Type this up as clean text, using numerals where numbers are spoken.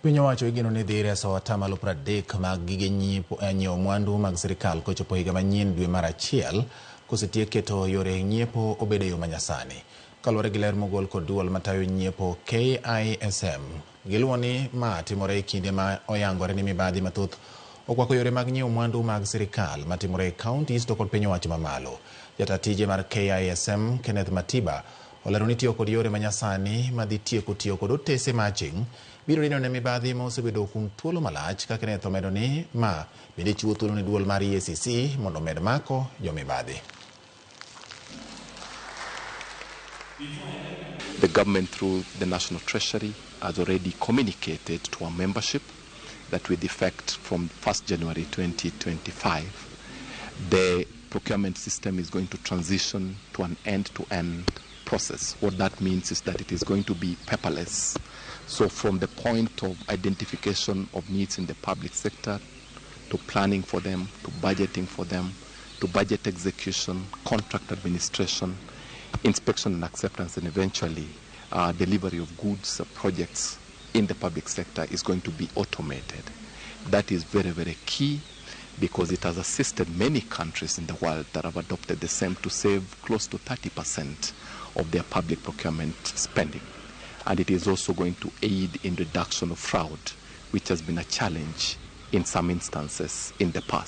Piny owacho igeno ni dhi reso 30% mag gige nyiewo mwandu mag sirikal kochopo higa manyien dwe mar achiel kosetiek keto yore nyiepo obed e yo manyasani. Kaluwore gi ler mogol kod duol matayo nyiepo KISM, giluwo ni ma timore e kinde ma oyangore ni mibadhi mathoth okwako yore mag nyiewo mwandu mag sirikal matimore e counties to kod piny owacho mamalo. Jata tije mar KISM Kenneth Matiba olero ni tiyo kod yore manyasani madhi tieko tiyo kod otese maching' biro dino ne mibadhi ma osebedo kuom thuolo malach ka Kenneth omedo ni ma bende chiwo thuolo ne duol mar EACC mondo omed mako jomibadhi. The government through the National Treasury has already communicated to our membership that with effect from 1st January 2025, the procurement system is going to transition to an end-to-end process. What that means is that it is going to be paperless. So from the point of identification of needs in the public sector, to planning for them, to budgeting for them, to budget execution, contract administration, inspection and acceptance, and eventually delivery of goods, projects in the public sector is going to be automated. That is very, very key because it has assisted many countries in the world that have adopted the same to save close to 30% of their public procurement spending. And it is also going to aid in reduction of fraud, which has been a challenge in some instances in the past.